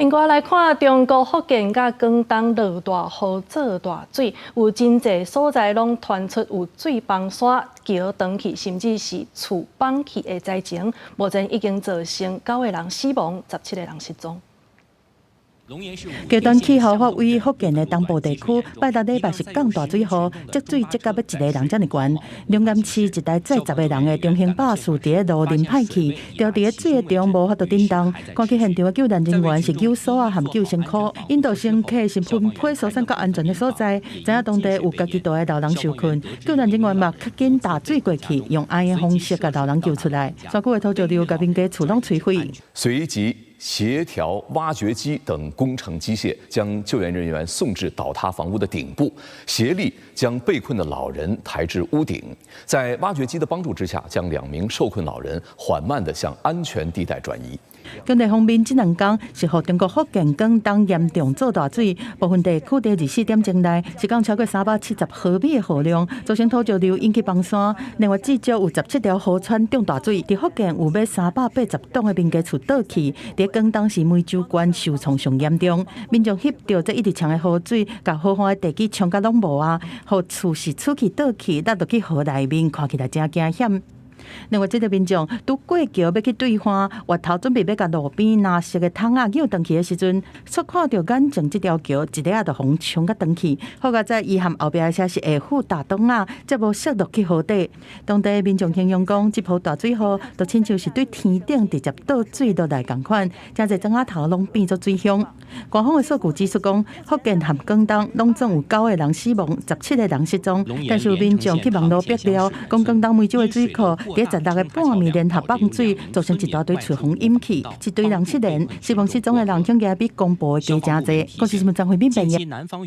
另外來看，中國福建佮廣東落大雨做大水，有真濟所在攏傳出有水崩山、橋斷去，甚至是厝崩去的災情。目前已經造成九個人死亡，17個人失蹤。極端氣候發威福建的東部地區，拜六禮拜是降大水雨，積水積到欲一個人遮爾懸。龍岩市一台載10個人的中型巴士佇咧路啉歹去，牢佇咧水的中無法度振動。趕去現場的救援人員是救索仔和救生箍，引導乘客是分批疏散到安全的所在。知影當地有家己蹛的老人受困，救援人員嘛較緊踏水過去，用絚的方式共老人救出來。山區的土石流共民家厝攏摧毀。隨即協調挖掘機等工程機械，將救援人員送至倒塌房屋的頂部，協力將被困的老人抬至屋頂。在挖掘機的幫助之下，將兩名受困老人緩慢地向安全地帶轉移。當地方面，這兩工是予中國福建、廣東嚴重做大水，部分地區佇24點鐘內是降超過370毫米的雨量，造成土石流引起崩山。另外，至少有17條河川漲大水，佇福建有欲380棟的民家厝倒去，佇廣東是梅州縣受創上嚴重，民眾翕著這一直衝的河水，共河岸的地基沖甲攏無啊，予厝是出去倒去，落落去河內面，看起來真驚險。另外，這個民眾拄過橋欲去對岸，越頭準備欲共路邊藍色的桶仔扭轉去的時陣，卻看著眼前這條橋一下仔就予沖甲斷去。好佳哉伊和後壁的車是下負踏擋仔，才無摔落去河底。當地民眾形容講，這波大水雨就親像是對天頂直接倒水落來仝款，誠濟庄仔頭攏變做水鄉。官方的數據指出講，福建和廣東攏總有九個人死亡，17個人失蹤。但是有民眾去網路爆料，講廣東梅州的水庫佇16個半暝連續放水，造成一大堆厝予淹去，一堆人失聯，死亡失蹤的人恐驚比公布的加誠濟。公視新聞張惠敏編譯。